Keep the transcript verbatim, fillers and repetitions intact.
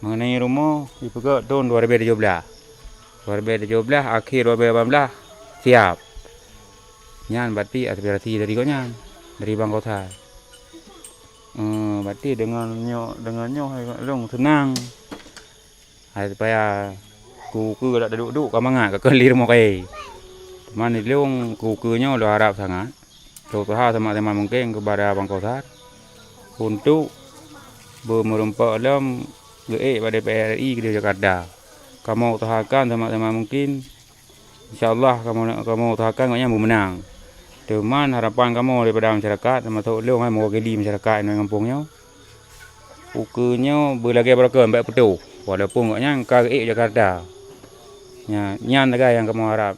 Mengenai rumoh, jipeugöt thôn dua ribèe tujoh blah. Dua ribèe tujoh blah, akhé dua ribèe lapan blah, siap. Nyan berarti aspirasi dari gobnyan, dari Bang Kauthar. Eh, berarti dengan nyoe, dengan nyoe hai lôn seunang. Hai supaya keu ukeue dak duek-duek ka mangat ka keu lé rumoh kayèe. Teuma lôn keu ukeue nyoe lôn harap sangat. Lôn usaha seumaksimal mungken keupada Bang Kauthar untuk beumeureumpok lom geuék bak D P R R I keudéh Jakarta. Kamoe usahakan seumaksimal mungken, insya Allah kamoe, kamoe usahakan gobnyan beumeunang. Teuma harapan kamoe daripada masyarakat, teumasok lôn hai meuwakili masyarakat inoe gampông nyoe, ukeue nyoe beulagèe barokon bèk putôh, walaupun gobnyan ka geuék Jakarta. Nya, nyan sagai nyang kamoe harap.